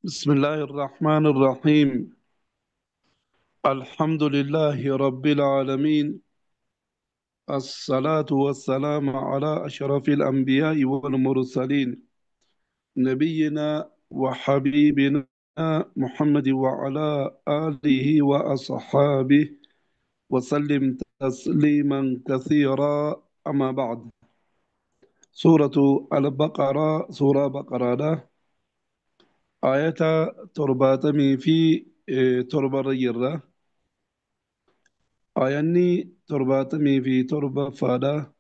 بسم الله الرحمن الرحيم. الحمد لله رب العالمين، الصلاة والسلام على أشرف الأنبياء والمرسلين، نبينا وحبيبنا محمد وعلى آله وأصحابه وسلم تسليما كثيرا. أما بعد، سورة البقرة، سورة بقرة، آية ترباتمي في تربة رجرة، آياني ترباتمي في تربة فادا.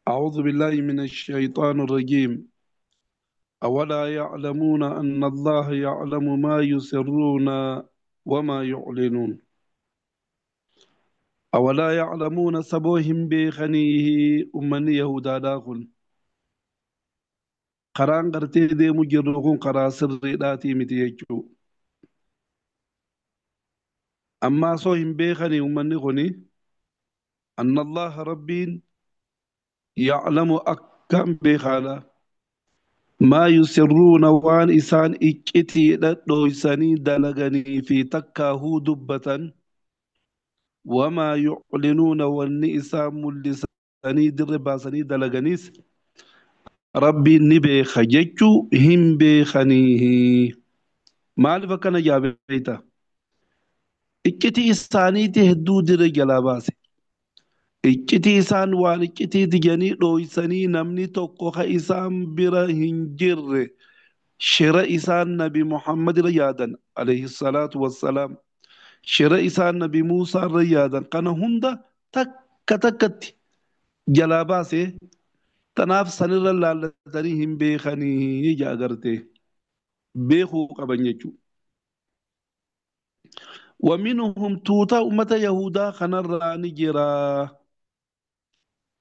أعوذ بالله من الشيطان الرجيم. أولا يعلمون أن الله يعلم ما يسرون وما يعلنون. أولا يعلمون سبوهم بخنيه أمني يهودا داخل قران قرتي دي مجرقون قرا سري داتي متيجو. أما سوهم بخني أمني غني أن الله ربين يعلم أكم بخالا ما يسرون وان إسان إكتي لدويساني دلغني في تكاهو دبة وما يعلنون والنئسا ملساني درباساني دلغنيس ربي نبي خججو هم بخنيه. ما لفكنا جابيتا إكتي إساني تهدو درجلا باسي إكتي إسان وان إكتي تجاني دويساني نمني توقو إسان برهنجر شر إسان نبي محمد ريادا عليه الصلاة والسلام، شر إسان نبي موسى ريادا كان هندا تك تكت جلاباسي تناف سنر لالتريهم بيخني جاغرتي بيخو قبنيچو. ومنهم توتا أمة يهودا خنر راني جرا،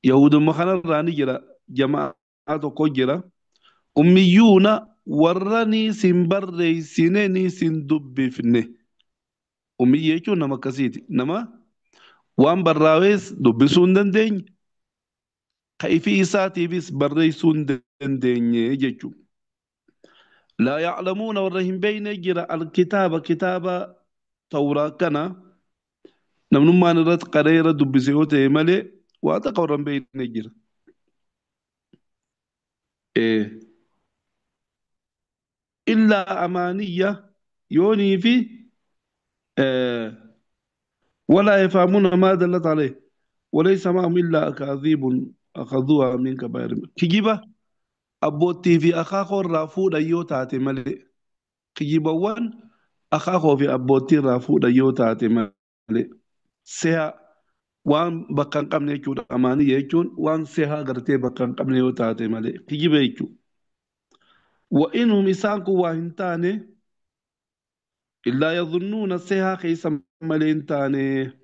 يهود ما خنر راني جرا جماعة كو جرا أميون ورني سنبري سنني سندبفني. أمي يجو نما كسيتي نما وان براويس دبسون دندين كيفي إساتي بس بريسون دندين يجو. لا يعلمون ورهم بين جرا الكتاب كتاب توراة كنا نمنو ما نرد قريرة دبسيوته ملي واتقورن بين جرا إيه إلا أمانية يوني في إيه ولا يفهمون ما دلت عليه وليس معهم إلا أكاذيب أخذوها من كبائر. كجيبة أبوتي في أخاخو رافو ديو تاتي ملي كجيبة وان أخاخو في أبوتي رافو ديو تاتي ملي سيها وان بقان قمني يجون أماني يجون وان سيها غرتي بقان قمني يو تاتي ملي كجيبة يجون. وإنهم إسانكو واهنتاني إلا يظنون سيها خيسا ملينتاني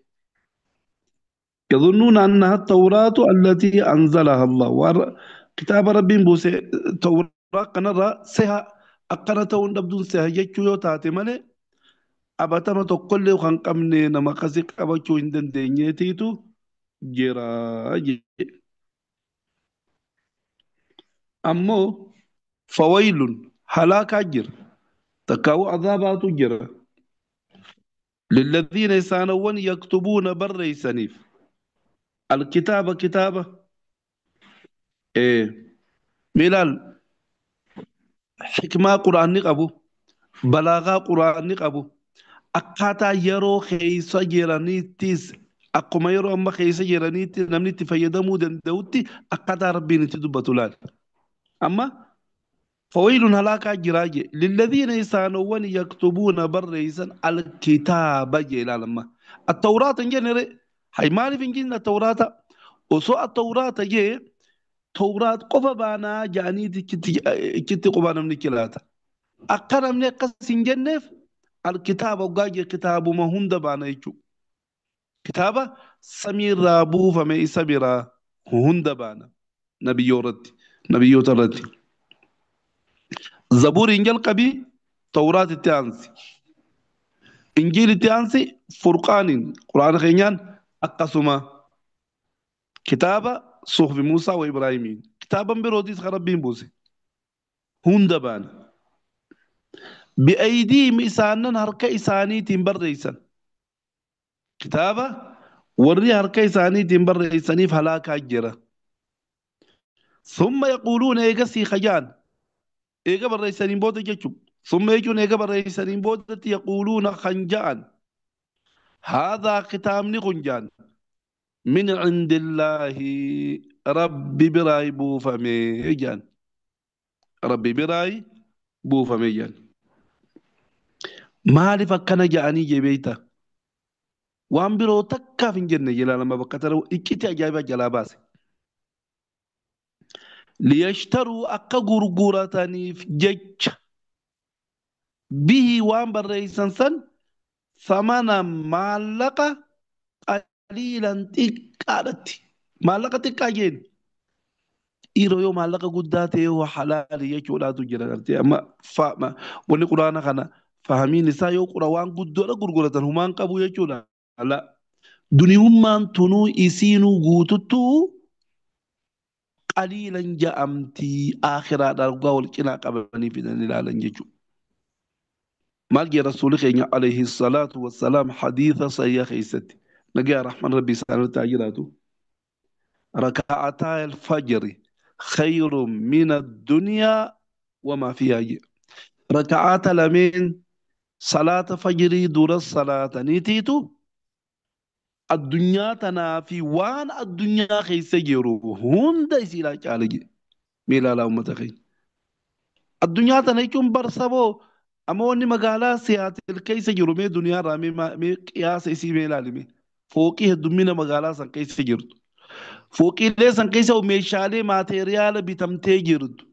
يظنون أنها التوراة التي أنزلها الله. كتاب ربي بوسي توراة قنرة سيها أقرتون دبدون سيها يجو تاتي ملي أبتما تقول لي وخان قمني نما قزيق أبتشو إندن دينيتيتو جرا. أمو فويل هلاك أجر تكاو عذابات جرا للذين يسانون يكتبون بري سنيف الكتابة كتابة إيه ميلال حكمة قرآن أبو بلاغة قرآن أبو أقاتا يرو خيسا جيراني تيس أقوم يرو أما خيسا جيراني تيس نمني تفيدا مودن دوتي أقاتا ربي نتدبتولال. أما فويل هلاك جراجي للذين يسانون يكتبون بريسا الكتاب جلال لما التوراة جنري هاي مالي فينجينا التوراة وسوء التوراة جي توراة قفا بانا جاني كتي قبانا من كلاتا أقرأ من قسين جنف الكتاب وقاجي كتاب ما هند بانا يجو كتابة سمير رابو فما إسابرا هند بانا نبي يوردي نبي يوتردي زبور إنجيل قبي توراة التانسي إنجيل التانسي فرقان قرآن خينيان أقسما كتابة صحف موسى وإبراهيم كتابا بروديس خربين بوسي. Hunda baana. Bi'aydiihim isaanan harka isaaniitiin barreessan. Kitaaba warri harka isaaniitiin barreessaniif halaakaa jira. Summa yaquuluuna eegasii kajaan eega barreessaniin booda jechuudha. Summa jechuun eega barreessaniin boodatti yaquuluuna kan ja'an. Haadhaa kitaabni kun ja'an min cindillaahi rabbi biraayi buufamee ja'an. Rabbi biraayi buufamee ja'an. Maaliif akkana ja'anii jee beeyta? Waan biroo takkaaf hin jenne jala lama bakka tana icciti ajaa'ibaa jalaa baase. Liyashtaruu akka gurgurataniif jecha bihi waan barreessan san samana maallaqa qaliilan xiqqaadhatti. Maallaqa xiqqaa jeen. Dhiiroo yoo maallaqa guddaa ta'e yoo halaali jechuudhaatu jira gartee amma wanni quraana kana fahamiin isaa yoo qura waan guddoodha gurguratan humaan qabu jechuudha. La duniyummaan tunuu isiinuu guututtuu qaliilan ja'amtii aakhiraadhaan dhugaa wal cinaa qabanii fidan ilaalan jechuudha. Maal jee rasuulli keenya alayhi salaatu wassalaam hadiisa sayyaa keessatti nagaa rahman rabbi isaanirratti haa jiraatu. Raka'ataa alfajri khayrun min addunyaa wamaa fiihaa jedhe. Raka'aata lameen salaata fajrii dura salaataniitiitu addunyaa tanaa fi waan addunyaa keessa jiru hunda isiidhaa caala jedhe. Mee ilaalaa uummata keenya. Addunyaa tana jechuun bar saboo amma wanni magaalaa Siyaatil keessa jiru mee duniyaarraa mee qiyaasa isii mee ilaali mee. Fooqii heddummina magaalaa san keessa jirtu. Fooqiilee san keessa meeshaalee maateeriyaala bitamtee jirtu.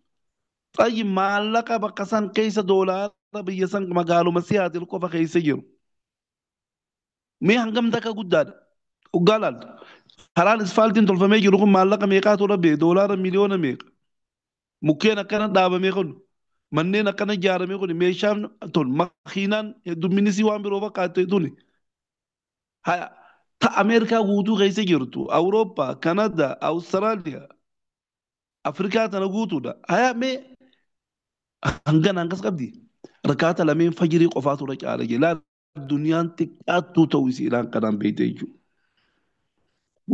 Xayyi maallaqa bakka san keessa doolaara biyya san magaaluma Siyaatil qofa keessa jiru. Mee hangam takka guddaadha. Dhugaa laaltu. Karaan isfaaltiin tolfamee jiru kun maallaqa meeqaatu rabbe doolaara miliyoona meeqa. Mukkeen akkana dhaabamee kun manneen akkana ijaaramee kun meeshaan tun makiinaan heddumminisii waan biroo fakkaate tuni. Haya ta Ameerikaa guutuu keessa jirtu Awurooppaa, Kanadaa, Awustiraaliyaa, Afrikaa tana guutuudha. Haya mee hangana hangas qabdi. Rakaata lameen fajirii qofaatu irra caala jee. Laal addunyaan xiqqaattuu ta'uu isiidhaan kanaan beekte jechuudha.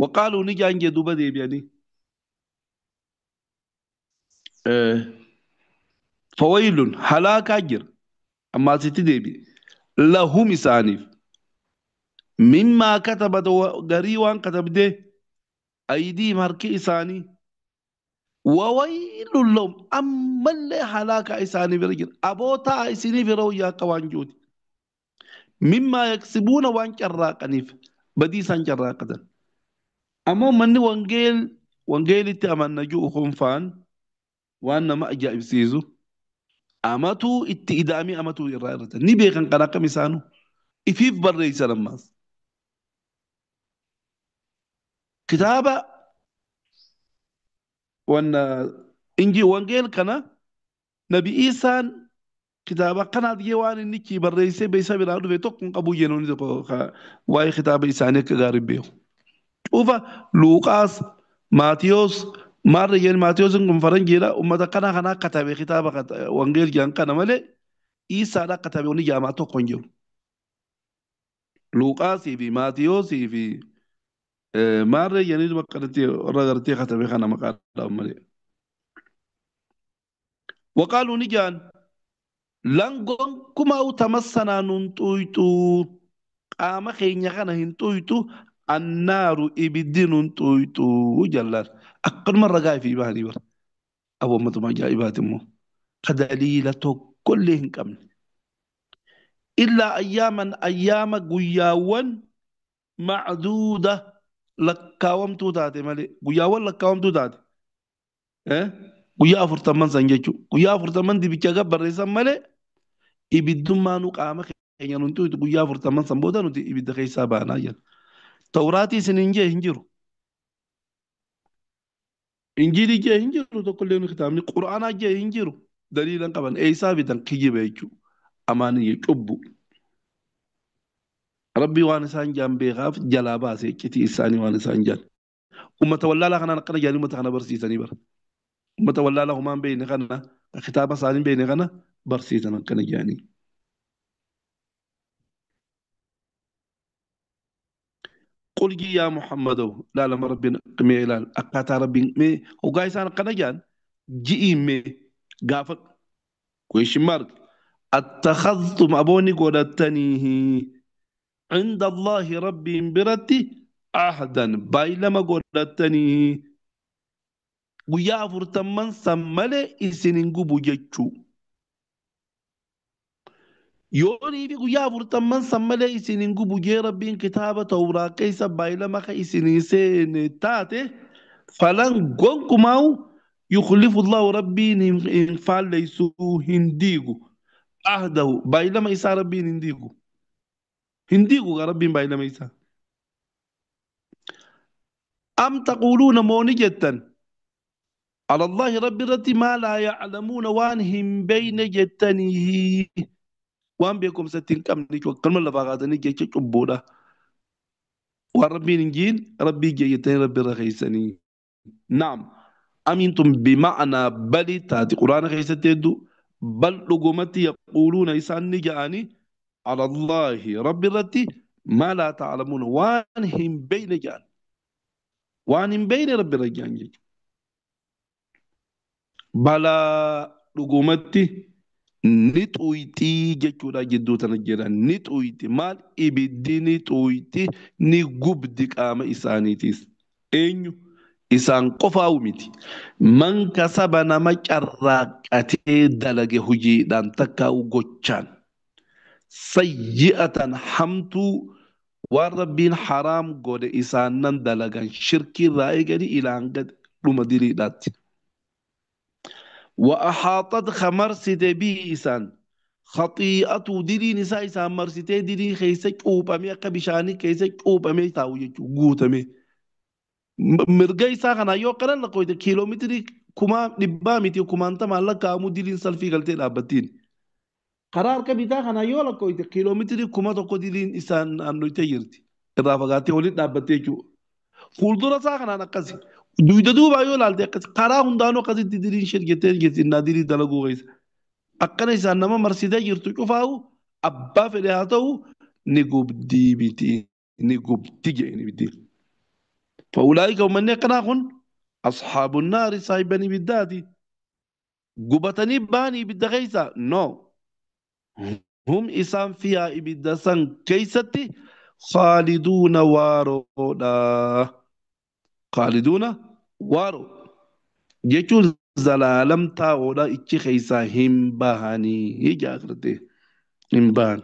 Waqaaluu ni jaan jee duuba deebi'anii. Fawaylun halaakaa jira. Amma asitti deebi'e. Lahum isaaniif. Mimmaa katabat garii waan katabdee aydiihim harki isaanii. Wawaylun lahum ammallee halaakaa isaanii bira jira. Abootaa isiniif yeroo wayyaa akka waan juuti. Mimmaa yaksibuuna waan carraaqaniif badii isaan carraaqatan. Ammoo manni wangeelitti amanna ji'u kun faan waan nama ajaa'ibsiisu amatuu itti ida'amee amatuu irraa irrata. Ni beekan kan akkam isaanu ifiif barreessan ammaas. Kitaaba wanna inji wangeel kana Nabi Iisaan kitaaba akkanaat jee waan inni ichi barreessee beeksisa biraa dhufe tokko hin qabu jennuun tokko waa'ee kitaaba isaanii akka gaarii beeku. Cufa Luuqaas, Maatiyoos, maarri jeen Maatiyoos kun faranjiidha. Uummata kanaa kanaa katabe kitaaba wangeel jedhan kana malee Iisaadha katabe wanni jaamaa tokko hin jiru. Luuqaasii fi Maatiyoosii fi maarree jedhanii bakka warra gartee katabe kana maqaa dhaban malee. Waqaaluu ni jaan lan gonkumaa tamassanaa nun xuyxu qaama keenya kana hin xuyxu annaaru ibiddi nun xuyxu jallaan akkanuma ragaa fi bahanii bara. Aboo ajaa'ibaati immoo ka daliila tokkollee hin qabne. Illaa ayyaaman ayyaama guyyaawwan macduuda lakkaawamtuu taate malee guyyaawwan lakkaawamtuu taate. Guyyaa 40 san jechuudha. Guyyaa 40 dibicha gab barreessan malee ibiddummaanuu qaama keenya nun xuyxu guyyaa 40 san booda nuti ibidda keessaa baanaa jenna. Tawraatii isin hin jee hin jiru. Injiilii jee hin jiru tokkollee nu kitaabni Qur'aanaa jee hin jiru. Daliilan qaban eessaa bitan kijiba jechuudha. Amaanii cubbu. Rabbi waan isaan jaan beekaaf jalaa baase iccitii isaanii waan isaan jaan. Uummata wallaalaa kanaan akkana jaanii uummata kana barsiisanii bara. Uummata wallaalaa humaan beekne kana Kitaaba isaanii beekne kana barsiisan akkana jedhanii. Qul yaa Muhammadoo laalama rabbiin mee ilaal akkaataa rabbiin mee hoggaa isaan akkana jedhan ji'iin mee gaafadhu. Question mark. Attakhadhtum aboonni godhattanii عند الله ربي biratti ahdan baay'ilama godhattanii guyyaa 40 san malee isin hin gubu jechuu. Yoonii fi guyyaa 40 san malee isin hin gubu jee rabbiin kitaaba tawraa keessa baay'ilama ka isinii seene taate falan gonkumaa'u yukhlifu Allahu rabbiin hin faalleessuu hin diigu ahdahu baay'ilama isaa rabbiin hin diigu. Hin diigu rabbiin baay'ilama isaa. Am taquluuna mooni jettan على الله ربي رتي ما لا يعلمون وان هم بين جتني وان بكم ستين كم نيجو كلمة لفاقاتني جيش جبودا وربي نجين ربي جيتني ربي رخيسني. نعم أمنتم بمعنى بل تاتي قرآن خيستيدو بل لقمتي يقولون إسان نجاني على الله ربي رتي ما لا تعلمون وان هم بين جان وان هم بين ربي رجان جيش balaa dhugumatti ni xuyxii jechuudha jidduu tana jira ni xuyxi maal ibiddi ni xuyxi ni gubdi qaama isaaniitis eenyu isaan qofaa'u miti man kasaba nama carraaqatee dalage hojiidhaan takkaa'u gochaan sayyi'atan hamtuu waan rabbiin haraam godhe isaanan dalagan shirkiirraa eeganii ilaan gad dhuma diliidhaatti. وأحاطت خمرسته به إسان خطيئته دلي نساء إسان مرسته دلي خيسك أوبامي أكبشاني كيسك أوبامي تاوي قوتامي مرقا إسان خنا يو قرن لقويت كيلومتري كما نبامتي كما أنت ما لك أمو دلين سلفي قلتي لابتين قرار كبتا خنا يو لقويت كيلومتري كما تقو دلين إسان أنو تيرتي إضافة ولد لابتي جو fuuldura isaa kanaan akkasi dugda duubaa yoo ilaalte akkasi karaa hundaanuu akkasitti diriin shirgettee jirti innaa dirii dalaguu keessa akkana isaan nama marsitee jirtu cufaa'u abbaa fedhe haa ta'u ni gubdii miti ni gubdi jedhani miti. فأولئك هم akkanaa kun أصحاب النار saahiban ibiddaati gubatanii baanii ibidda keessa no hum isaan fiyaa ibidda san keessatti خالدون waaroodha. خالدون waaroo jechuun zalaalam taa'oodha ichi keessaa hin bahanii jaakirte hin bahan.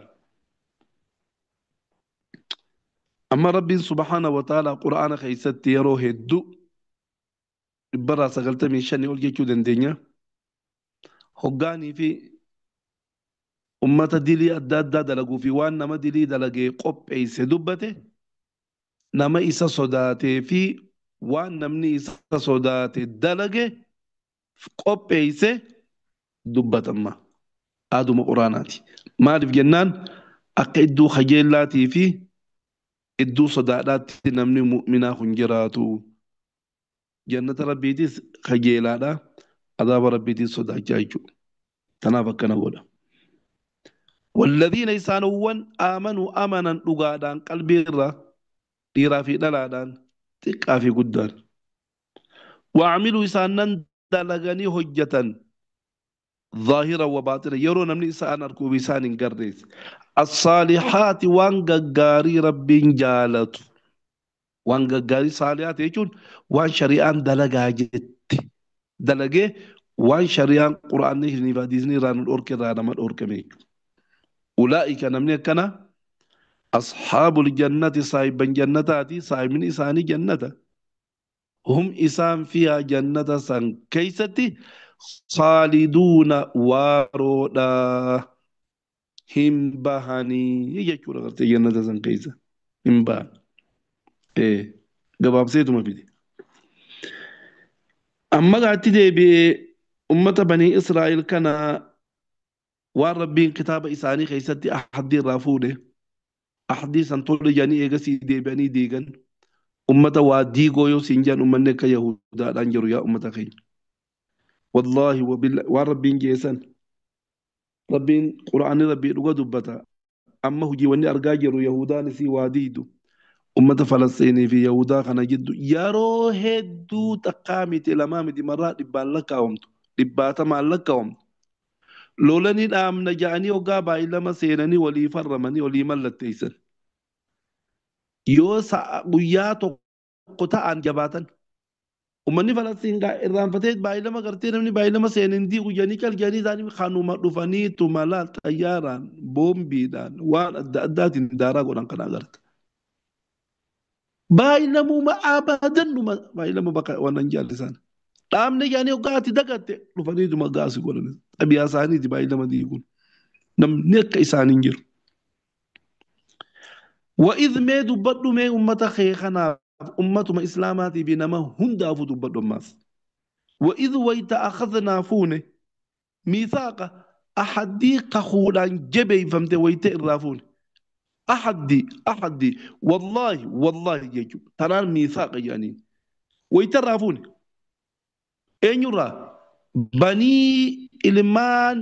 Amma rabbiin subhaana wa ta'ala qura'aana keessatti yeroo hedduu 195 ol jechuu dandeenya. Hoggaanii fi ummata dilii adda addaa dalaguu fi waan nama dilii dalagee qopheesse dubbate nama isa sodaatee fi waan namni isa sodaate dalage qopheesse dubbatamma aaduma quraanaati. Maaliif jennaan akka iddoo kajeellaatii fi iddoo sodaadhaatti namni mu'minaa kun jiraatu. Jannata rabbiitis kajeelaadha adaaba rabbiitis sodaachaa jechuudha. Tanaaf akkana godha. والذين يسانون آمنوا أمنا لغادان قلبي الرا ديرا في دلادان تقا في قدان وعملوا يسانن دلغني حجة ظاهرة وباطنة يرون من إسان أركو بإسان قريس الصالحات وان غاري رب جالت وان غاري صالحات يجون وان شريان دلغا جت دلغي وان شريان قرآن نيفا ديزني ران الأوركي ران ما الأوركي أولئك نمني كنا أصحاب الجنة صاحب جنتاتي صاحب من إساني جنة هم إسان فيها جنة سان كيستي خالدون وارودا هم بهاني يجوا غرتي جنة سان كيسة هم بهان إيه جواب سيتو ما بيدي أما قعدت دي بأمة بني إسرائيل كان waan rabbiin kitaaba isaanii keessatti ahdii irraa fuudhe ahdii san tole jedhanii eegasii deebi'anii diigan ummata waa diigoo yoo siin jedhan ummanni akka yahudaadhaan jiru yaa ummata keenya. Wallaahi wabilla waan Rabbiin jeessan. Rabbiin Qur'aanni Rabbii dhuga dubbata. Amma hojii wanni argaa jirru Yahudaan isii waa diidu. Ummata Falasxiinii fi Yahudaa kana jiddu yeroo hedduu takkaa miti lamaa miti marraa dhibbaan lakkaa'amtu. Dhibbaatamaan lakkaa'amtu. Lolanii dhaamna ja'anii hoggaa baay'ilama seenanii walii farramanii walii mallatteessan. Yoo guyyaa tokko ta'an jabaatan. Uummanni Falasxiin irraanfatee baay'ilama gartee namni baay'ilama seeneen diigu jedhanii calqanii isaanii kanuma dhufanii tumalaa xayyaaraan boombiidhaan waan adda addaatiin daaraa godhan kana agarta. Baay'ilamuma abadan dhuma baay'ilama bakka waan hin jaallisan. Dhaabni jedhanii hoggaa ati dagatte dhufaniituma gaasii godhan. Xabiyaa isaaniiti baay'ilama diiguun. Namni akka isaanii hin jiru. Wa'idh mee dubbadhu mee uummata kee kanaaf ummatuma islaamaatii fi nama hundaafuu dubbadhu ammaas. Wa'idh wayta akhadnaa fuune miithaaqa ahaddii kakuudhaan jabeeffamte wayta irraa fuune. Ahaddii wallaahi wallaahi jechuudha. Tanaan miithaaqa jedhaniin. Wayta irraa fuune. Eenyurraa? Banii ilmaan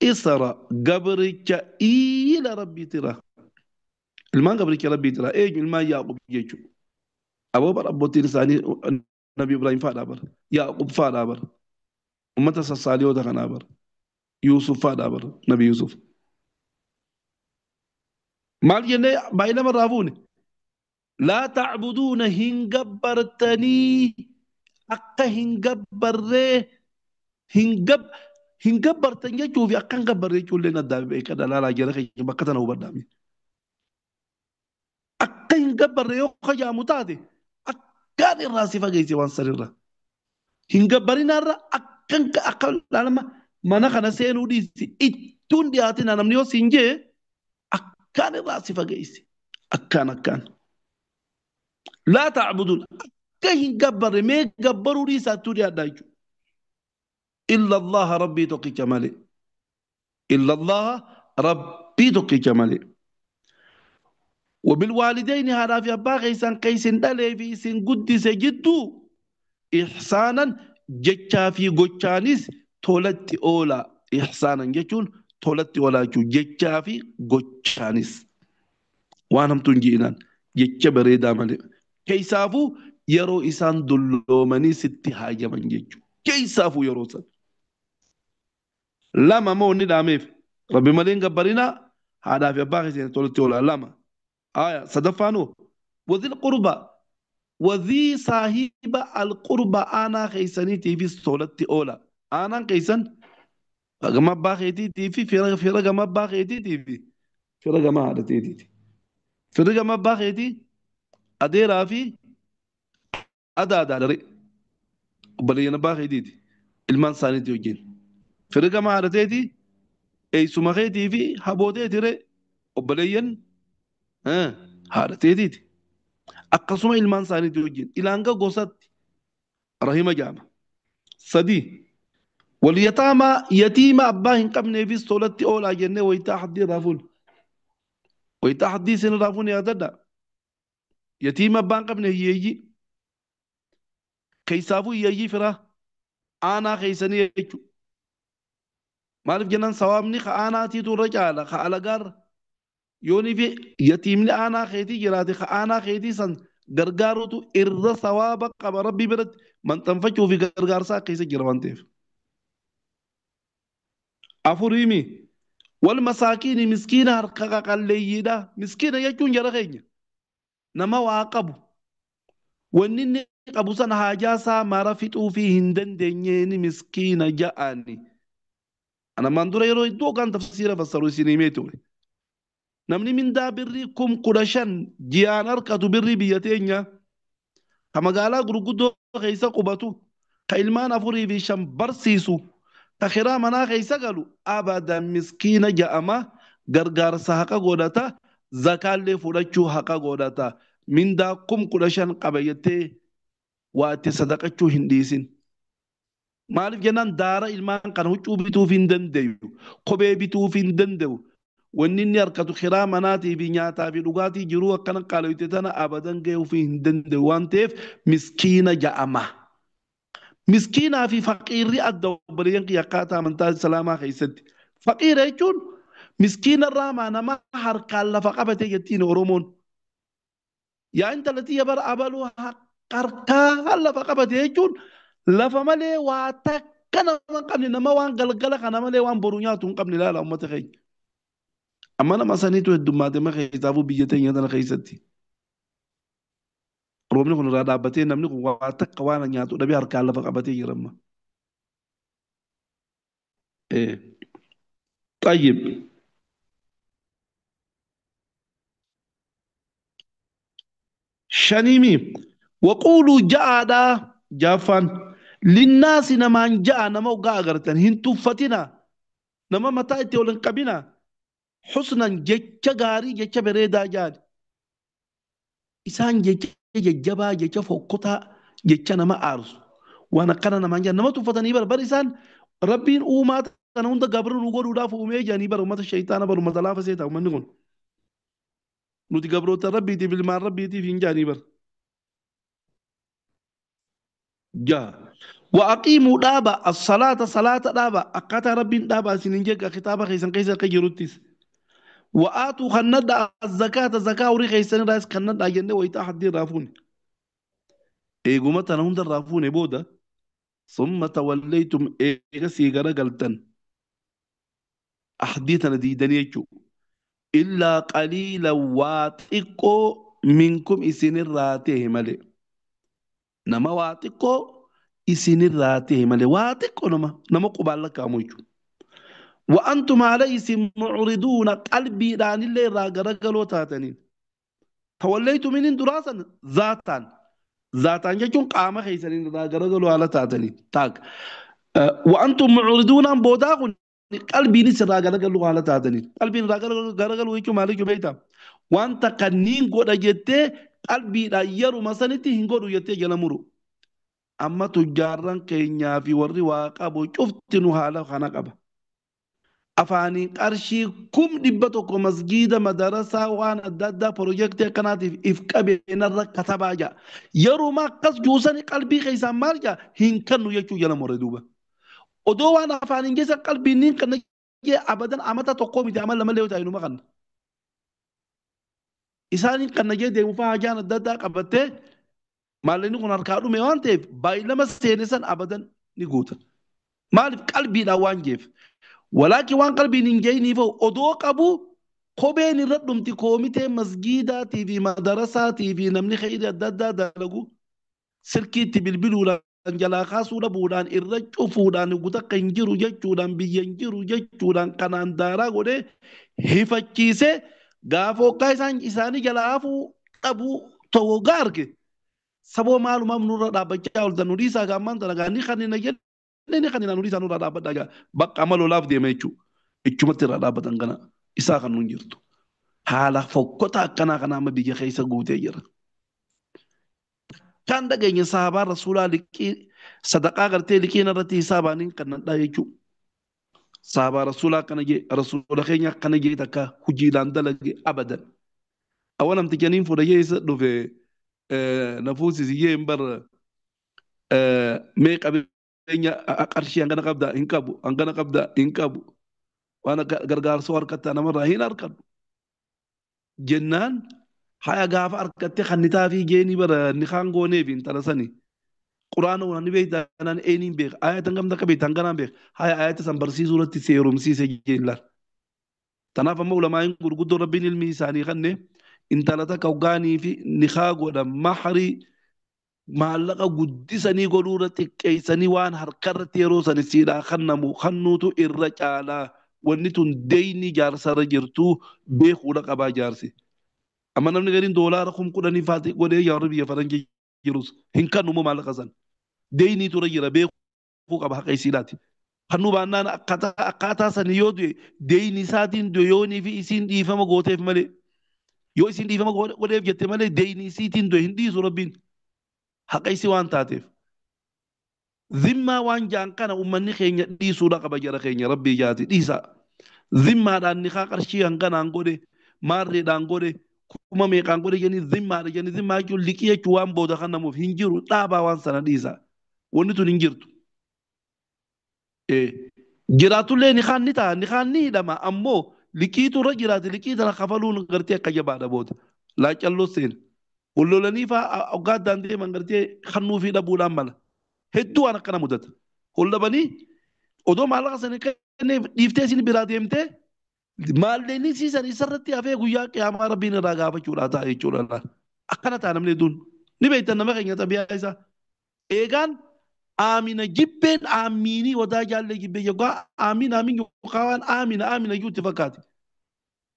Isra gabricha iila rabbiitira. Ilmaan gabricha rabbiitira. Eenyu ilmaan Yaaqub jechuudha. Aboo bara abbootiin isaanii Nabi Ibrahim fa'aadhaa bara. Yaaqub fa'aadhaa bara. Uummata sassaaliyoota kanaa bara. Yuusuf fa'aadhaa bara. Nabi Yuusuf. Maal jennee baay'inama irraa fuune? Laa tacbuduuna hin gabbartanii akka hin gabbarree hin gabbartan jechuu fi akka hin gabbarre jechuun illee addaa beeka dalaalaa jara keenya bakka tana hubadhaame. Akka hin gabbarre yoo kajaamu taate akkaan irraa si fageesse waan sanirra. Hin gabbarinaarra akka laalama mana kana seenuu dhiisi ittuun dhiyaatina namni yoo siin jee akkaan irraa si fageesse. Akkaan akkaan. Laa tacbuduun akka hin gabbarre mee gabbaruu dhiisaa ittuu dhiyaadhaa jechuudha. Illa Allaha rabbii tokkicha malee. Illa Allaha rabbii tokkicha malee. Wabilwaalidayni haadhaa fi abbaa keessan keessin dhalee fi isin guddise jidduu ihsaanan jechaa fi gochaanis tolatti oola. Ihsaanan jechuun tolatti oolaa jechuudha. Jechaa fi gochaanis. Waan hamtuun ji'inaan jecha bareedaa malee. Keessaafuu yeroo isaan dulloomanii sitti haajaman jechuudha. Keessaafuu yeroo san. Lama moo inni dhaameef rabbi malee hin gabbarinaa haadhaa fi abbaa keessan tolatti oolaa lama. Aya sadaffaanoo wazil qurba wazii saahiba alqurba aanaa keessaniitiifis tolatti oola. Aanaan keessan gama abbaa keetiitii fi fira gama abbaa keetiitii fi fira gama haadha keetiiti. Firri gama abbaa keetii adeeraa fi adaadaa dare obboleeyyan abbaa keetiiti ilmaan isaaniitii wajjin. Firri gama haadha keetii eessuma keetii fi habooteeti ree obboleeyyan haadha keetiiti. Akkasuma ilmaan isaaniitii wajjin ilaanga gosatti rahima jaama. Sadii walyataamaa yatiima abbaa hin qabneefis tolatti oolaa jennee wayitaa haddii irraa fuune. Wayitaa haddii isin irraa fuune yaadadha. Yatiima abbaa hin qabne hiyyeeyyii. Keessaafuu hiyyeeyyii firaa aanaa keessanii jechuudha. Maaliif jennaan sawaabni ka aanaatiitu irra caala ka alagaarra. Yoonii fi yatiimni aanaa keetii jiraate ka aanaa keetii san gargaaruutu irra sawaaba qaba rabbii biratti maxxanfachuu fi gargaarsaa keessa jira waan ta'eef. Afuriimi wal masaakiini miskiina harka qaqalleeyyiidha. Miskiina jechuun jara keenya nama waa qabu wanni inni qabu sana haajaa isaa mara fixuu fi hin dandeenyeeni miskiina ja'ani. Ana maan dura yeroo iddoo kan tafsiira fassaru isin himee ture. Namni mindaa birrii 15,000 ji'aan harkatu birrii biyya teenya ka magaalaa gurguddoo keessa qubatu ka ilmaan 4 fi 5 barsiisu ka kiraa manaa keessa galu abadan miskiina ja'ama gargaarsa haqa godhata zakaallee fudhachuu haqa godhata mindaa 15,000 qaba jettee waa itti sadaqachuu hin dhiisin. Maaliif jennaan daara ilmaan kana huccuu bituuf hin danda'u kophee bituuf hin danda'u. Wanni inni harkatu kiraa manaatii fi nyaataa fi dhugaatii jiruu akkana qaaloyte tana abadan ga'uu fi hin danda'u waan ta'eef miskiina ja'ama. Miskiinaa fi faqiirri adda obboleeyyan kiyya akkaataa amantaa islaamaa keessatti. Faqiira jechuun miskiina irraa maa nama harkaan lafa qabate jettiin Oromoon. Yaa intala tiyya bara abaluu harkaan lafa qabate jechuun lafa malee waa takka nama hin qabne nama waan galgala kana malee waan boru nyaatu hin qabne ilaala uummata keenya. Amma nama saniitu heddummaate ma keessaafuu biyya teenya tana keessatti. Roobni kun irraa dhaabbatee namni kun waa takka waan nyaatu dhabee harkaan lafa qabatee jira amma. Tayyib. Shaniimi. Waquuluu ja'aadhaa jaaffaan. Linnaasi namaan ja'a nama ogaa agartan hin tuffatina. Nama mataa itti ol hin qabina. Husnan jecha gaarii jecha bareedaa jaali. Isaan jecha jajjabaa jecha fokkotaa jecha nama aarsu. Waan akkana namaan jedhan nama tuffatanii bar isaan rabbiin uumaa kana hunda gabra nu godhuudhaaf uumee jedhanii bar uummata shayxaana bar uummata laafa seeta uummanni kun. Nuti gabroota rabbiitiif ilmaan rabbiitiif hin jedhanii bar. Jaha. Wa aqiimuu dhaaba as-salaata salaata dhaaba akkaataa rabbiin dhaaba isin hin jeeqa kitaaba keessan keessa akka jiruttis. Wa aatuu kannadha az-zakaata zakaa horii keessan irraas kannadha jennee wayitaa haddii irraa fuune. Eeguma tana hunda irraa fuune booda summa tawallaytum eegasii garagaltan ahdii tana diidanii jechuudha. Illaa qaliila waa xiqqoo minkum isinirraa ta'e malee. Nama waa xiqqoo isinirraa ta'e malee waa xiqqoo nama qubaan lakkaa'amu jechuudha. Wa'antum haala isin mucriduuna qalbiidhaanillee irraa garagaloo taataniin. Tawallaytum inni duraa san zaataan. Zaataan jechuun qaama keessaniin irraa garagaloo haala taataniin. Taak. Wa'antum mucriduunaan boodaa kun qalbiinis irraa garagaluu haala taataniin. Qalbiin irraa garagaluu jechuun maal jechuu beektaa? Wanta kanniin godha jettee qalbiidhaan yeruma sanitti hin godhu jettee jala muru. Amma tujjaarran keenyaa fi warri waa qabu cufti nu haala kana qaba. Afaaniin qarshii 100,000 masgiida madarasaa waan adda addaa piroojeektii akkanaatiif if qabeenarra katabaa jira. Yeruma akkas juusanii qalbii keessaan maal jaa hin kennu jechuu jala mure duuba. Odoo waan afaaniin keessa qalbiin niin kanna jee abadan amata tokkoo miti amal lamallee yoo ta'e inuma kanna. Isaaniin kanna jee deemu fa'aa hajaan adda addaa qabattee maallaqni kun harkaa dhume waan ta'eef baay'ilama seene san abadan ni guuta. Maaliif qalbiidhaan waan jeef. Walaakin waan qalbiin hin jeeniif odoo qabu kopheen irra dhumti koomitee masgiidaatii fi madarasaatii fi namni kheyrii adda addaa dalagu silkiitti bilbiluudhaan jalaa kaasuu dhabuudhaan irra cufuudhaan gutakka hin jiru jechuudhaan biyya hin jiru jechuudhaan kanaan daaraa godhee hifachiisee gaafa hoggaa isaanii jalaa hafuu dhabuu ta'uu hoggaa arge. Saboo maalumaaf nurra dhaabbachaa ooltan nu dhiisaa gaammaan tana gaa ni kannina jenne ni kannina nu dhiisaa nurra dhaabbadhaa gaa bakka amma lolaaf deema jechuudha. Ichumatti irra dhaabbatan kana isaa kan nuun jirtu. Haala fokkota akkanaa kana amma biyya keessa guutee jira. Kan dhageenya sahabaa rasuulaa liqii sadaqaa gartee liqiin irratti hisaabaniin kan nadhaa jechuudha. Sahabaa rasuulaa akkana jee rasuula keenya akkana jee takka hojiidhaan dalage abadan. Awalamti janiin fuudha jee isa dhufe nafuusis jee hin bar mee qabeenya qarshii hangana qabda hin qabu hangana qabda hin qabu waan gargaarsoo harkattaa namarraa hin harkadhu. Jennaan haya gaafa harkattee kannitaa fi geenii bara ni kaan gooneef intala sani. Quraana waan ni beektaa naan eeniin beeka ayatan gamta akka beektaa hanganaan beeka haya ayata san barsiisuu irratti seerumsiise jeen laal. Tanaaf amma ulamaa'iin gurguddoo rabbiin ilmi isaanii kanne intala takka hoggaanii fi nikaa godhan mahrii maallaqa guddisanii godhuu irra xiqqeessanii waan harka irratti yeroo san isiidhaa kannamu kannuutu irra caalaa wanni tun deeyni jaarsarra jirtu beekuudha qabaa jaarsi. Amma namni gariin doolaara 10,000 faati godhee jaarri biyya faranjii jirus hin kannu maallaqa san. Deeyniitu irra jira beekuu qaba haqa isiidhaati. Kannuu baannaan akkaataa sanii yoo du'e deeyni isaatiin du'e yoonii fi isiin dhiifama gooteef malee yoo isiin dhiifama godheef jette malee deeyni isiitiin du'e hin dhiisu rabbiin haqa isii waan taateef. Zimmaa waan jaan kana uummanni keenya dhiisuudha qaba jara keenya rabbii jaati dhiisa. Zimmaadhaan nikaa qarshii hanganaan godhe maarreedhaan godhe kuma meeqaan godhe jennii zimmaadha jennii zimmaa jechuun liqii jechuun waan booda kan namuuf hin jiru dhaabaa waan sana dhiisa. Wanni tun hin jirtu. Jiraatullee nikaan ni ta'a, nikaan ni hidhama, ammoo liqiitu irra jiraate, liqii tana kafaluun gartee akka jabaadha booda. Laacalloo seena. Wallolanii fa'aa hoggaa addaan deeman gartee kannuu fi dhabuudhaan mala. Hedduu waan akkana mudata. Hollabanii odoo maallaqa sana kenneef dhiiftee isin biraa deemtee maalleenni siisan isarratti hafee guyyaa qiyaamaa rabbiin irraa gaafachuudha ta'a jechuudha. Akkana ta'a namni hedduun. Ni beektan nama keenya xabiyaa isaa. Eegaan aamina jibbeen aamiinii wadaa jaallee jibbee yoggaa aamiin aamiin yookaan waan aamina aamina iyyuu itti fakkaate.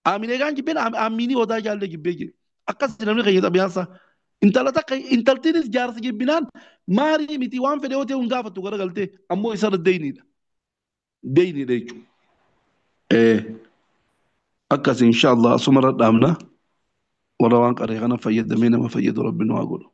Aamina eegaan jibbeen aamiinii wadaa jaallee jibbee jedhe. Akkas namni keenya xabiyaan isaa. Intala takka intaltiinis jaarsa jibbinaan maarii miti waan fedhe yoo ta'e hin gaafattu garagaltee ammoo isarra deeyniidha. Deeyniidha jechuudha. Akkas inshallah asumarra dhaabna. Warra waan qaree kana fayyadamee nama fayyadu rabbi nu haa godhu.